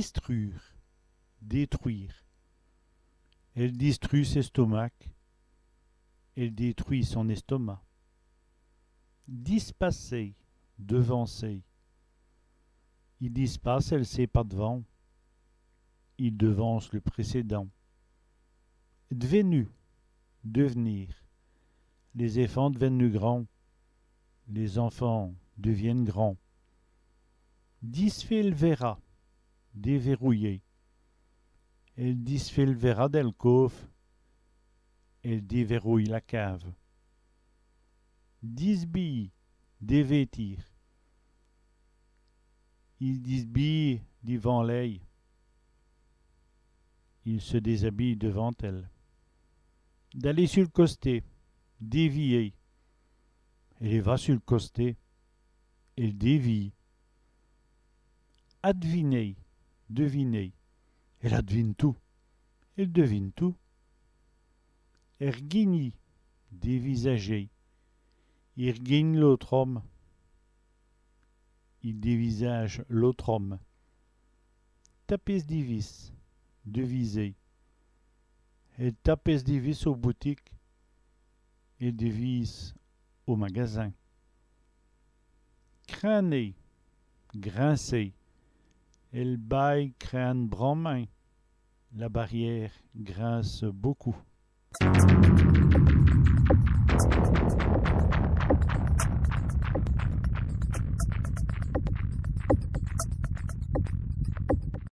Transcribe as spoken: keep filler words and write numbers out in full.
Distrûre, détruire. Èle distrût s' èstomac. Elle détruit son estomac. Dispasser, devancer. I dispasse èl sêpa d'vant. Il devance le précédent. Dvènu, devenir. Lès-èfants dvènenut grands. Les enfants deviennent grands. Disfé l' vèra, déverrouiller. Èle disfét l' vèra dèl cauve. Elle déverrouille la cave. Disbiyî, dévêtir. I s' disbiye divant lèy. Il se déshabille devant elle. Daler su l' costé, dévier. Èle va su l' costé. Elle dévie. Adviner, deviner. Èle advine tout. Elle devine tout. Èrguignî, dévisager. I r'guigne l'ôte ome. Il dévisage l'autre homme. Taper s' divise, deviser. Èle tape s' divise au boutike. Elle devise au magasin. Crin.ner, grincer. Èl baye crin.ne branmint. La barrière grince beaucoup.